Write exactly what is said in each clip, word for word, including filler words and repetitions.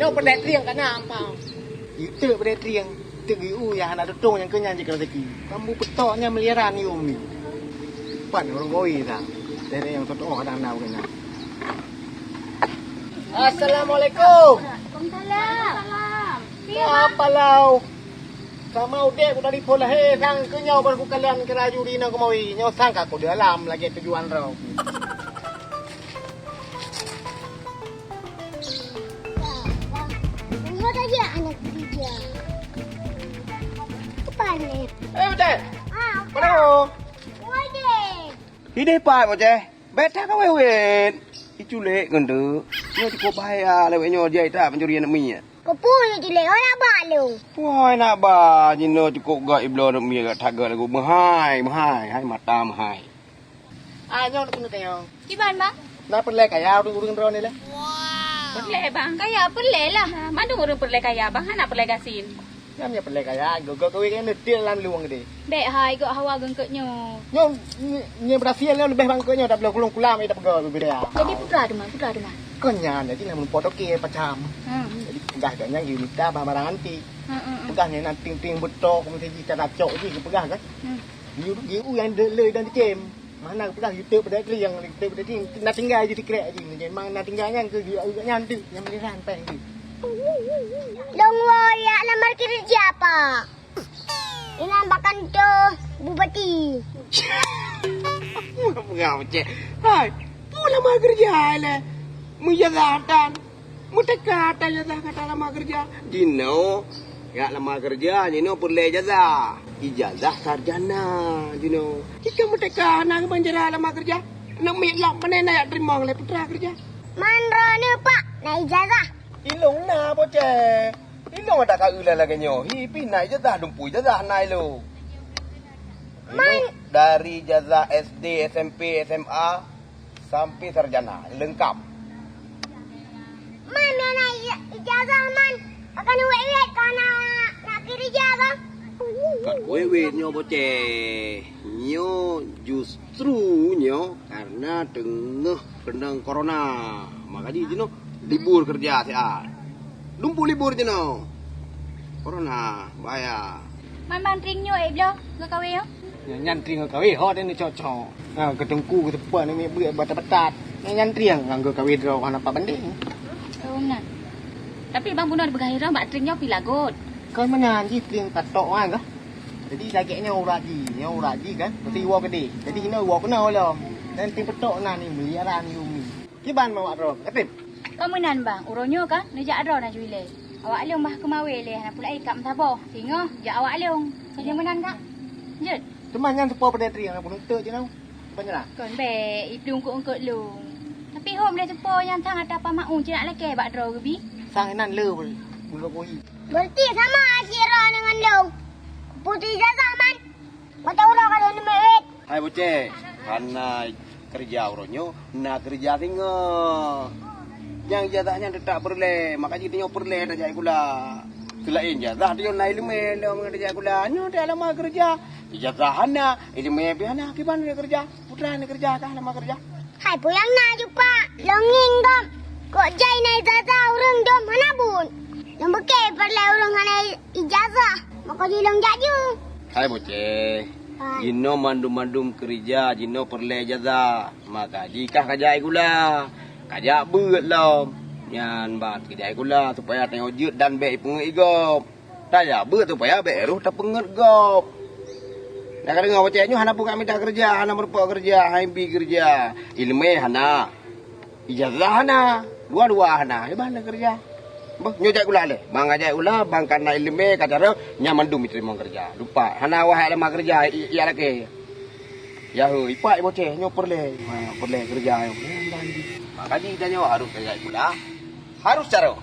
Peudeh trieng ka na ampang. Iteuk peudeh trieng, teuk U nyang hana tutong nyang keunyan jih rezeki. Kamu petok nyang meliaran yum ni. Pan ureueng goi sang. Dari nyang tutong kadang na ureueng na. Assalamualaikum. Waalaikumsalam. Apa lau? Sama udek ku dari phon lahé sang keu nyoe baru ku kalon keu laju di na keumawi. Nyoe sang ka ku di alam lagèe tujuan droe. Nyoe saja anak dia. Kepala. Eh, betul. Ah, Mana? Wajib. Hideh pat, Boceh. Beta ka wewet. Iculek ngon tu. Nyoe cukup bahaya lewat nyoe jai tak pencurian aneuk miet. Kepui iculek, oh, nak bak lu. Wah, nak bak. Jinoe cukup gak ibloe aneuk miet gak tagak lagu. Meuhai, meuhai. Hai mata meuhai. Ah, nyoe nak kena tengok. Kiban, Bang? Nak peureulèe kaya ureueng-ureueng droe ni leh. Peureulèe, Bang. Kaya peureulèe lah. Mandum ureueng peureulèe kaya, Bang. Hana peureulèe gasien. Nyam nyang peureulèe kaya, gok-gok kawin keu neutil lam luwang deh. Bèk hai, gok hawa geungkeut nyoe. Nyoe, nyoe, nyoe berhasil nyoe leubeh bang keu nyoe dak bloe kulong kulam dak peugah beda. Jadi putra teuma, putra teuma. Kon nyan, jadi lam lumpur toke pacam. Hmm. Jadi peugah gak nyan geumita barang-barang antik. Hmm, hmm, hmm. Peugah nyan na ting-ting beutôi, keumudian cara cok jih peugah kan. Hmm. Di, di u nyang de-, le dan dicem. Mana peugah YouTube pada trieng, YouTube pada trieng, na tinggai di tikrek jih. Memang na tinggai nyan keu di u nyan tu, nyang meliran peng tu. Long woi, ya lamar kerja apa? Inan bak kantor bupati. Peugah Boceh. Hai, peue lamar kerja lé? Meujazah tan. Meuteuka tan ijazah gata lamar kerja. Jinoe, jak lamar kerja, jinoe peureulèe ijazah. Ijazah sarjana jinoe. Jika meuteuka hana keuban cara lamar kerja, aneuk miet lom pane na jak teurimong lé putra kerja. Man droeneuh pak na ijazah. Ilong na Boceh. Ilong ada ka eu lagèe nyoe. Hi pih na ijazah, dumpu ijazah na ilong. Ilong dari ijazah S D, S M P, S M A sampai sarjana lengkap. Man, na ija-, ijazah man. Akan wet-wet ka na, na keureuja ka. Kon wet-wet nyoe Boceh. Nyoe justru nyoe karena teungoh keunong corona. Maka jih jinoe libur keureuja siat. Dumpu libur jinoe. Corona bahaya. Man bang tring nyoe eh bloe geukawen nyoe. Nyan, nyan tring geukawen ho dan cocok. Ha, keu teungku keu teupeu ni mi beuet batat-batat. Nyan, nyan tring ngan geukawen droe hana pat banding. Oh, meunan. Tapi bang bunoe dipeugah droe bak tring nyoe pih lagot. Kon meunan jih tring patok nyan kah. Jadi lagèe nyoe urat jih, nyoe urat jih kan. Mesti iwoe keudeh. Jadi hinoe iwoe keunoe lom. Dan tring patok na ni meuliaran ni umi. Kiban mawak droe, Katim? Kon meunan bang, uroe nyoe kan neujak droe na ju ilèe. Awak lôn bah keumawe lé hana pulai kap meusaboh. Singoh jak awak lôn. Kon meunan kak? Jeuet. Teuma nyan seupôt peudeh tring hana peununtut jinoe. Penyerah. Kon bèk, iplueng keu eungkot lôn. Tapi hom lé seupôt nyan sang ata pamaun cit nak lakèe bak droe geubi. Sang inan le bul-, bulok kuhi. Berarti sama asyik droe ngon lôn. Putri jasa man. Mata uroe ka lheueh leumeue. Hai Boceh, hana keureuja uroe nyoe, na keureuja singoh. Nyang ijazah nyan teutap peureulèe, maka jih tanyoe peureulèe tajak sikula. Seulaén ijazah tanyoe na ileumèe lom ngon tajak sikula. Nyoe talamar keureuja, ijazah hana, ileumèe pih hana, kiban keureuja? Putra ni keureuja kah lamar keureuja? Hai peue nyang na ju pak, lôn ngieng gob. Kok jai na ijazah ureueng dum hana buet. Nyang beukée peureulèe ureueng hana ijazah, maka jih lôn jak ju. Hai Boceh, jinoe mandum-mandum keureuja jinoe peureulèe ijazah. Maka jih kah kajak sikula, kajak beuet lom. Nyan ban kajak sikula supaya tanyoe jeuet dan bèk ipeungeut igob. Tajak beuet supaya bèk roh tapeungeut gob. Nyang ka deungoe Boceh nyoe hana peue ka mita keureuja, hana meurumpok keureuja, hai bi keureuja. Ileumèe hana. Ijazah hana, dua-dua hana, di ban keureuja. Beuh, nyoe jak sikula lé. Bang ka jak sikula, bang ka na ileumèe, ka carông, nyan mandum jiteurimong keureuja. Lupa, hana wahai lamar keureuja, i-, i-, lakèe. Ya heuh, ipak Boceh, nyoe peureulèe. Ha, peureulèe keureuja nyoe. Maka jih tanyoe harôh jak sikula, harôh carông.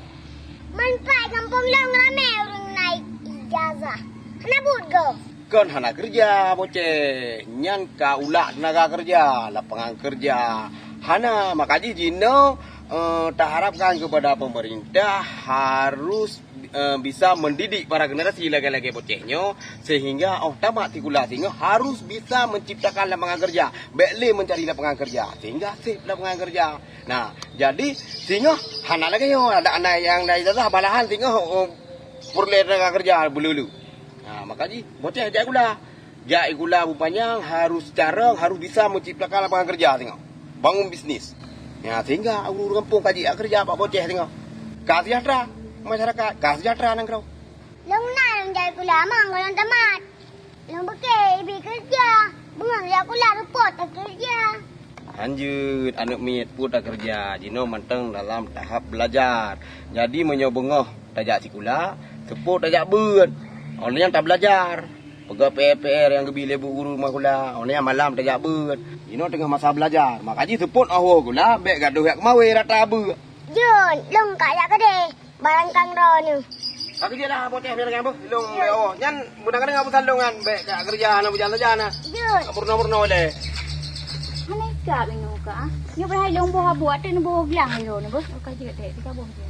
Man pat gampông lôn ramè ureueng na ijazah. Hana buet gob. Kon hana keureuja, Boceh. Nyan ka ulak teunaga keureuja, lapangan keureuja. Hana, maka jih jinoe, eh, taharapkan keupada peumeurintah harôh, eh, bisa mendidik para generasi lagèe-lagèe Boceh nyoe, sehingga 'oh tamat sikula singoh harus bisa menciptakan lapangan kerja, bèk lé mencari lapangan kerja, sehingga sép lapangan kerja. Nah, jadi singoh hana lagèe nyoe, adak aneuk nyang na ijazah malahan singoh, oh, peureulèe tenaga kerja beululu. Nah, maka jih Boceh jak sikula. Jak sikula bupanyang harus carông, harus bisa menciptakan lapangan kerja singoh. Bangun bisnis. Ya, sehingga ureueng-ureueng gampông ka jijak keureuja bak Boceh singoh. Ka sejahtera masyarakat, ka sejahtera nanggroe. Lôn na lôn jak sikula, mang goh lôn tamat. Lôn piké ibi keureuja. Beungoh jak sikula seupôt keureuja. Hanjeuet, aneuk miet, peue takeureuja, jinoe mantong dalam tahap belajar. Jadi, meunyoe beungoh tajak sikula, seupôt tajak beuet. 'Oh lheueh nyan tabeulajar. Peugah P R-P R nyang geubi lé bu guru sikula. 'Oh lheueh nyan malam tajak beuet. Jinoe teungoh masa beulajar. Maka jih seupôt 'oh woe sikula, bèk gadôh jak keumawé rata beuet. Jeuet, lôn ka jak keudéh. Barang kang droeneuh. Ka keujeuet lah, Boceh, biar nyan boh. Lôn bèk woe. Nyan beuna kadang Abu Salong nyan bèk ka keureuja na beujan saja na. Jeuet. Ka peurunoe-peurunoe lé. Hana ikap inoe ka, ah. Nyoe padahai lôn boh abu, ateueh neuboh glang lé droeneuh boh. Oh, ka jeuet dek, tika boh je.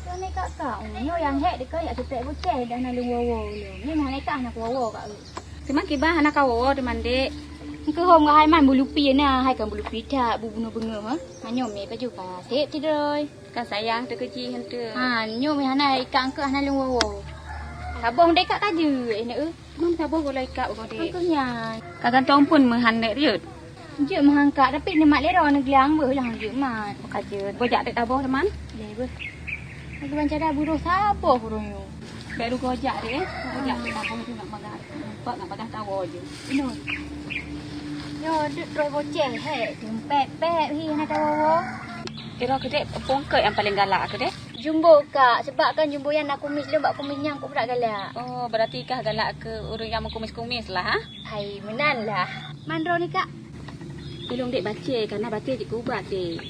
Nyoe hana ikap ka. Oh, nyoe nyang hék dikeue jak seupek Boceh dah na lôn woe-woe lôn. Nyoe hana ikap hana kuwoe-woe ka. Teuma kiban hana kawoe-woe teuma dek. Engkeuh hom hai man bulupi na, hai kan bulupi that bu bunoe beungoh, ha. Hanyoe mé pajoh ka sép tidoi. Kan sayang teukeujih henteu. Ha, nyoe meuhana ikak angkeuek hana lôn woe-woe. Saboh deh ikak ka jeuet, eh, na, eh. Mam saboh goh lom ikak goh deh. Angkeuek nyan. Ka gantong pun meuhan dek riet. Jeuet meuhan kak, tapi neumat lé droe neuglang beuh lah jeuet mat. Ka jeuet. Boh jak dek taboh teman. Deh beuh. Lagi bancara buroh saboh buroh nyoe. Bèk rugoe jak deh, eh. Rugoe jak dek taboh tu nak magang. Nampak nak magang tawoe je. Inoe. Nyoe deuek droe Boceh, he, teumpet-pet hi hana tawoe-woe. Kira keudeh, peue angkeuek nyang paleng galak keudeh? Jumbo, Kak, sebab kan jumbo nyan na kumis lôn bak kumis nyan kok brat galak. Oh, berarti kah galak keu ureueng nyang meukumis-kumis lah, ha? Hai, meunan lah. Man droeneuh, Kak? Ilong dek bacé, karena bacé jeuet keu ubat dek.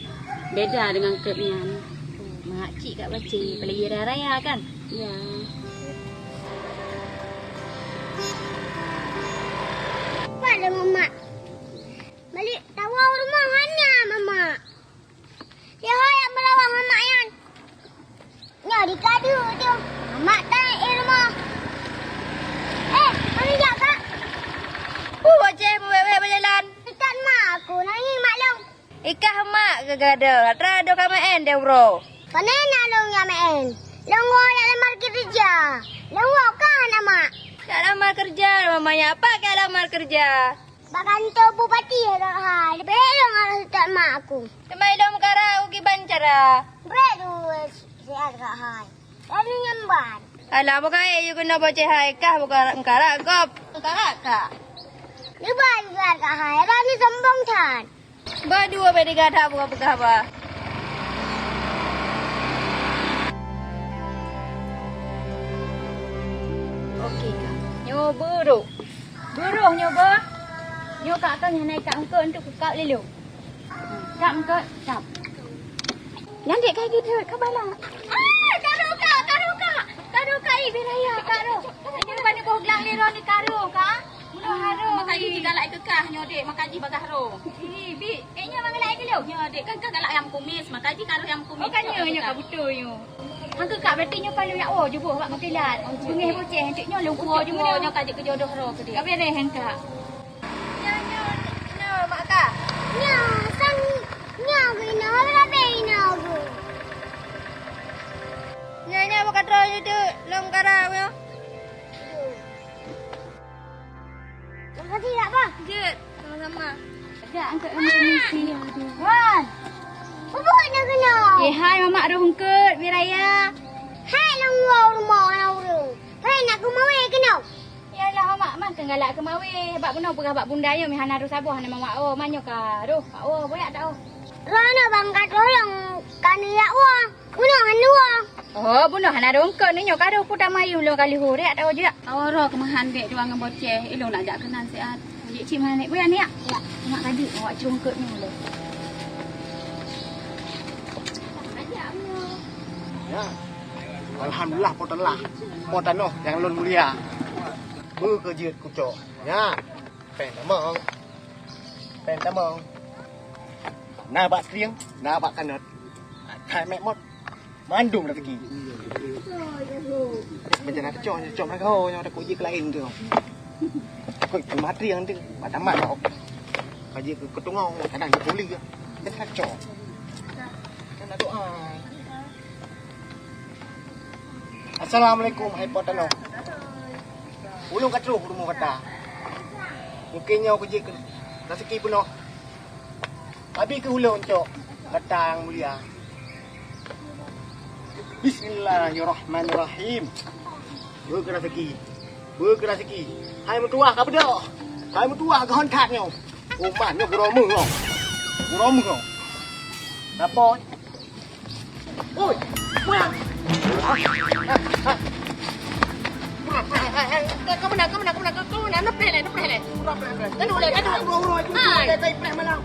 Beda dengan kek nyan. Oh, mak cik Kak bacé, apalagi raya-raya kan? Ya. Pada Mamak. Balik tawoe rumoh hana, Mamak. Siho nyang meulawan mamak nyan. Nyoe dikadu tu. Mamak tan i rumoh. Eh, mari jak, Kak. Peue Boceh meuwèh-wèh beujalan? Dekat mak aku, nangis mak lôn. Ikah mak keu gadôh, atra dôh ka meu'en deh uroe. Pane na lôn nyang meu'en? Lôn woe jak lamar keureuja. Lôn woe ka hana mak. Jak lamar keureuja, mama nyak pat ka lamar keureuja. Bak kantô bupati rot hai, leubeh lôn harôh seutôt mak aku. Teuma ilong meukara u kiban cara. Bèk dua siat rot hai. Laju nyamban. Alah, bukai yue keunoe Boceh hai, kah buka meukara gob. Meukara kah? Leubeh siat rot hai, rani sombong that. Ba dua bèk digadak buka peugah ba. Oke, Kak. Nyoe beurôh. Beurôh nyoe, Bah. Nyoe kak kan hana ikap eungkôt untuk kukap lé lôn. Kap eungkôt, kap. Nyan dek kai gidot, ka bala. Ah, karu kak, karu kak. Karu kak, ih, bi raya, karu. Ini bani boh glang lé droe ni karu kak. Bunoe haru. Maka jih galak keu kah nyoe dek, maka jih bagah roh. Ih, bi, eh, nyoe mangalak keu lôn. Nyoe dek, kan kah galak nyang kumis, maka jih karu nyang kumis. Oh, kan nyoe, nyoe ka beutôi nyoe. Hangkeu kak, berarti nyoe palu yak woe juboh bak mutilat. Beungéh Boceh, hanjeuet nyoe lôn kuwoe juboh. Nyoe ka jeuet keu jodoh roh keu dek. Ka bereh han kak. Nyoe, nyoe, nyoe mak kak. Nyoe, sang, nyoe geuh inoe, rabe inoe geuh. Nyoe, nyoe bak droe nyoe teuk, lôn karap nyoe. Makasih, Kak, bah. Jeuet, sama-sama. Ajak angkat kamu ke misi. Wan. Bubuk nak kena. Eh, hai mamak roh eungkôt, bi raya. Hai lang wow rumoh anak ureueng. Hai nak keumawe kena. Yalah mamak, man keu galak keumawe. Bak bunoe peugah bak bunda nyoe meuhana roh saboh hana mamak oh, man nyoe ka roh. Pak oh, boyak tak oh. Roh na bangkat roh yang kani yak wah. Bunoe han luwa. Oh, bunoe hana rungkot ni nyoe, ka rôh puta mayuem lôn ka lheueh rek atawa jak. Awai roh keumahan dek dua ngon Boceh, ilôn nak jak keunan siat. Jik cit meunan nek, buya ni yak. Ya. Mak tadi awak cungkot ni ulôn. Ya. Alhamdulillah, po teulah. Po tanoh nyang lôn mulia. Beukeujeuet kucok. Ya. Péng tamong. Péng tamong. Na bak srieng, na bak kanot. Hai mek mot. Mandum rezeki. Cok, cok mereka ho, nyoe takut jih ke lain tu. Kau itu mati yang tu, mata mat kau. Kaji ke ketunga, kadang ke pulih ya. Dia kacau. Kan ada doa. Assalamualaikum, hai Pak Tanoh. Ulôn ka troh u rumoh gata. Mungken nyoe keu jih keu raseuki peunoh. Abi keu ulôn cok gata nyang mulia. Bismillahirrahmanirrahim. Beu keu raseuki. Beu keu raseuki. Hai meutuah ka beudôh. Hai meutuah gahon that nyoe. Oh, man nyoe gurome nyoe. Gurome nyoe. Napa? Oi, pulang. Kau mana, kau mana, kau mana, kau mana? Neupeh lé, neupeh lé. Gaduh lé, gaduh. Hai.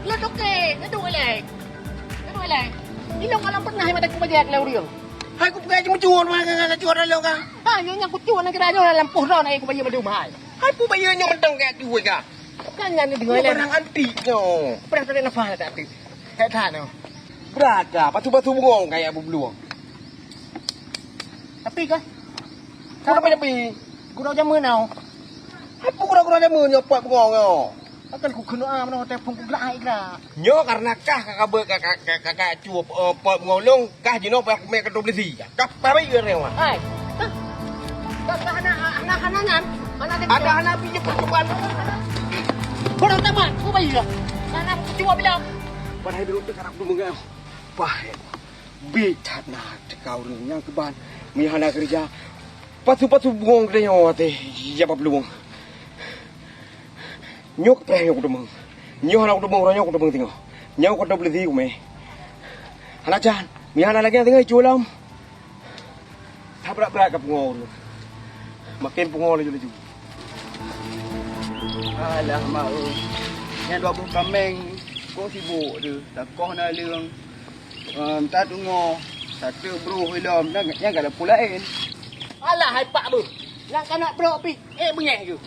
Lah toke, gaduh lé. Gaduh lé. Ilong kalau pernah mata ku bajak lé ureueng. Hai ku peugah cuma cuan mah, cuan lé ka. Ha, nyonya ku cuan nak kira nyonya lam poh ron ai ku bayar madu mahal. Hai pu bayar nyonya mentang kaya tu ka. Kan nyan ni dengar lé. Barang antik nyonya. Pernah tak nafas tak tu. Hek that nyonya. Berada, patu-patu bengong kaya bubluang. Tapi kah? Kenapa tapi? Gurau jameun tau. Apa gurau-gurau jameun nyoe pot bengong nyoe? Akan ku keunoe meunoe telepon ku gerak ai gerak. Nyoe karena kah ka kabeut ka ka ka ka ka cuba eh, pot bengong lôn, kah jinoe payah kumé keutôb leusi. Kah pabai ureueng wah. Hai. Kah? Kah hana hana hana nyan. Hana ada. Ada hana pi percobaan. Bodoh tamat, ku bayi dah. Hana percuma bilang. Padahai dulu tu karap tu mengang. Pah. Bit that na teuka ureueng nyang keuban meuhana keureuja. Pasu-pasu bungong geutanyoe watèe jaba peuluwang. Nyoe keupreh nyoe kudeumeung. Nyoe hana kudeumeung, uroe nyoe kudeumeung singoh. Nyoe kudeumeung beuleuti kumè. Hana can, meuhana lagèe singoh icu lom. Sabrat-brat ka pungo ureueng. Makin pungo laju-laju. Alah, mak, eh. Nyang dua boh kaméng, kok sibuk tu. Takoh naleueng. Em, tatungo, tateuk broh ilom, nyang, nyang galak peue laén. Alah, hai pak beuh. Nyang ka nak brok pih, eh, beungèh keuh.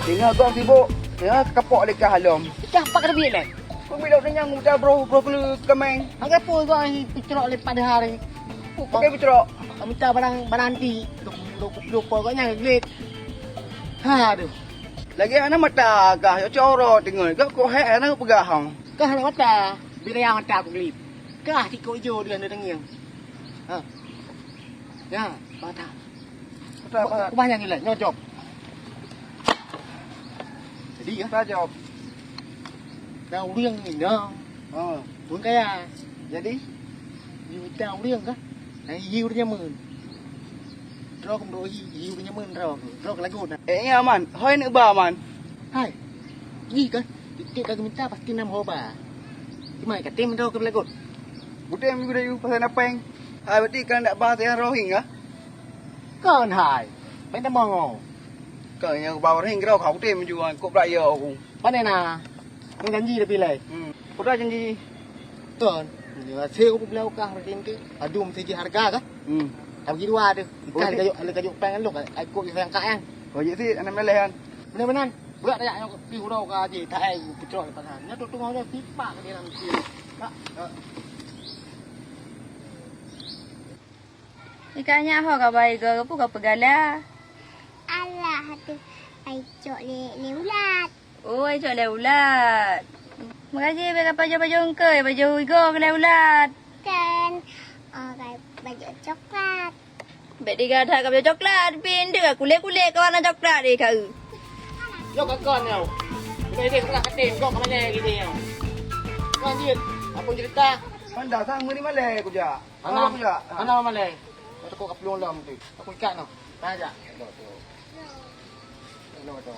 Singoh gob sibuk, singoh kapok lé kah lom. Ikah pak keudeuh lé. Kok bilok teunyang udah broh, broh keu kaméng. Angkat pun kau picrok lé pada hari. Pakai picrok. Minta barang, barang antik. Duk, duk, duk, pokoknya glit. Ha, aduh. Lagèe hana mata kah, ya coro teungoh. Kah kok hek hana peugah hang. Kah hana mata, bila ya mata aku gelip. Kah sikok ijo dia na dengiang. Ha. Ya, mata. Mata, mata. Kebanyakan nilai, nyocok. Jadi ya. Mata job. Nah, urang ni dah. Ha. Pun kaya. Jadi? Ni mita urang kah? Nah, iya urang nyaman. Droe keuh droe hi, hi ureueng nyan meunan droe, droe keu lagot na. Eh, iya, Man. Hôi neuk ba, Man. Hai. Ngieng kan? Tiep-tiep ka geuminta pasti na meuhôi ba. Teuma ka tem droe keu lagot. Gudem geudayu pasai napeng. Hai, berarti kalian nak ba saya rohing kah? Kon hai. Pen tamong. Kon nyang ba rohing droe kau tem jual kok brak yo aku. Pane na? Ngon janji tapi lai. Hmm. Peue janji? Kon. Nyoe hase ku beulau kah roti tu. Adum siji harga kah? Hmm. Tapi dua tu. Ikan kajuk, ada kajuk peng lu kan. Ai kok yang kak kan. Oh, jadi sih anak meleh kan. Benar-benar. Berat dah yang pi hurau ka aje. Tak ai pucuk lepas kan. Nya tu tengah dah sipak ke dia nanti. Pak. Ikan nyak ho ka bai go, peue ka peugala? Alah tu, ai cok lé, lé ulat. Oh, ai cok lé ulat. Meugaji bèk ka pajoh-pajoh engkeu, pajoh igo keu lé ulat. Kan, oh, ka pajoh coklat. Bèk digadah ka pajoh coklat, pih ndeuh ka kulét-kulét ka warna coklat deh ka eu. Yo ka kon yo. Kena idéh sekolah kating, kok kemana gitu yo. Kan jeuet, apa cerita? Kan datang meurimale kujak. Hana, hana malèe. Takot ka plueng lom tu. Aku ikat noh. Tanya. Noh tu. Noh tu.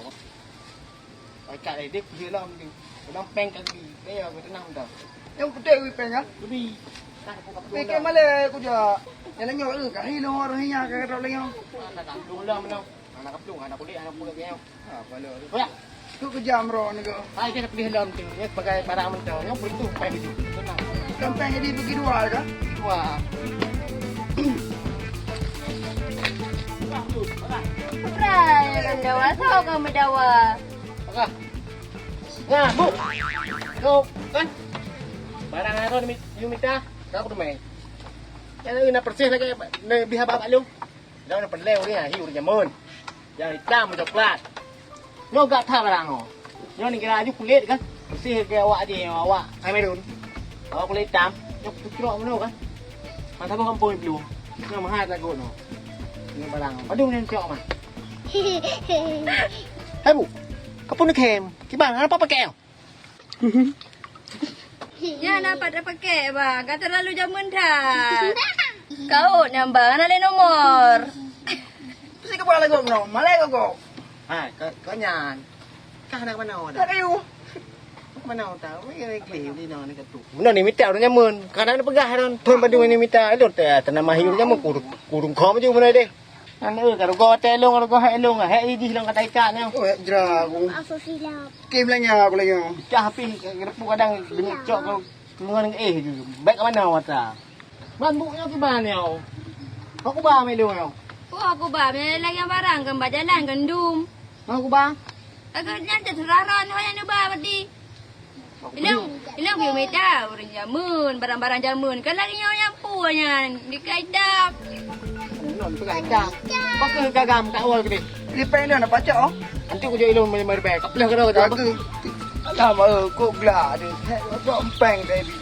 Ikat eh, dia pih lom tu. Lom peng kaki. Dia aku tenang dah. Yang putih wei peng ah. Lebih. Pikir malèe aku jak. Yang nanya eh, kahi noh orang hiya ka rot lagi. Hana ka plueng lom noh. Hana ka plueng, hana kulét, hana kulét nyang. Ha, pala tu. Hoyak. Tu kejam ro ni ko. Hai, dia pilih lom tu. Dia sebagai barang mentong. Yang begitu, pai gitu. Tenang. Sampai jadi bagi dua ke? Dua. Rai, rendawa, so kau mendawa. Apa? Nah, bu. Kau, kan? Barang aro ni, you minta. Ka kuteumé. Nyan na persis lagèe na bih haba bak lôn. Nyoe na peureulèe ureueng, hi ureueng jameun. Nyang itam coklat. Nyoe gak that barang nyoe. Nyoe ni kira aju kulét kan. Persis lagèe awak jih, awak Kamerun. Awak kulét itam. Nyoe pucrok meunoe kan. Masa boh kampung iblong. Nyoe mahai lagot nyoe. Nyoe barang. Padum nyoe cok mah. Hai bu. Kapun khem. Kiban, apa pakai? Nyan dapat tapakèk, bang. Ka terlalu jameun that. Kawöt nyan, bang. Hana lé nomor. Tu si keupeue lagoe meunoe? Malèe gogoe. Ha, ka, ka nyan. Ka hana manoe dah. Ka kayu. Manoe tau, weh, gleh, di nang ni katu. Meunoe ni mita ureueng jameun. Ka hana peugah dah. Thon bandum ni mita. Lôn teu, teu nama hi ureueng jameun. Kurung, kurung khom ju meunoe deh. Nyan, eh, ka rugoe watèe lôn, ka rugoe hék lôn, hék jih lôn ka taikat nyoe. Oh, hék jra aku. Maaf, silap. Oke, belanja aku lagi. Pecah api, geureupu kadang geuneuk cok keu keulungan eh, bèk ka manoe mata. Ban buk nyoe kiban nyoe. Aku ba mé lôn nyoe. Oh, aku ba mé lagi barang kan ba jalan kan dum. Aku ba. Agak nyan terserah ron, ho nyang neuba berarti. Ilong, ilong piye mita, ureueng jameun, barang-barang jameun. Kan lagèe nyoe nyapu nyan, dikaitab. Nyoe dikaitab. Pakai gagam kat awal gede. Lipeng dia nak pacak, oh. Nanti aku jadi ilong meureubai. Kaplah kena kata apa? Alah, mau kok gelak dia. Hek, kok empeng tadi.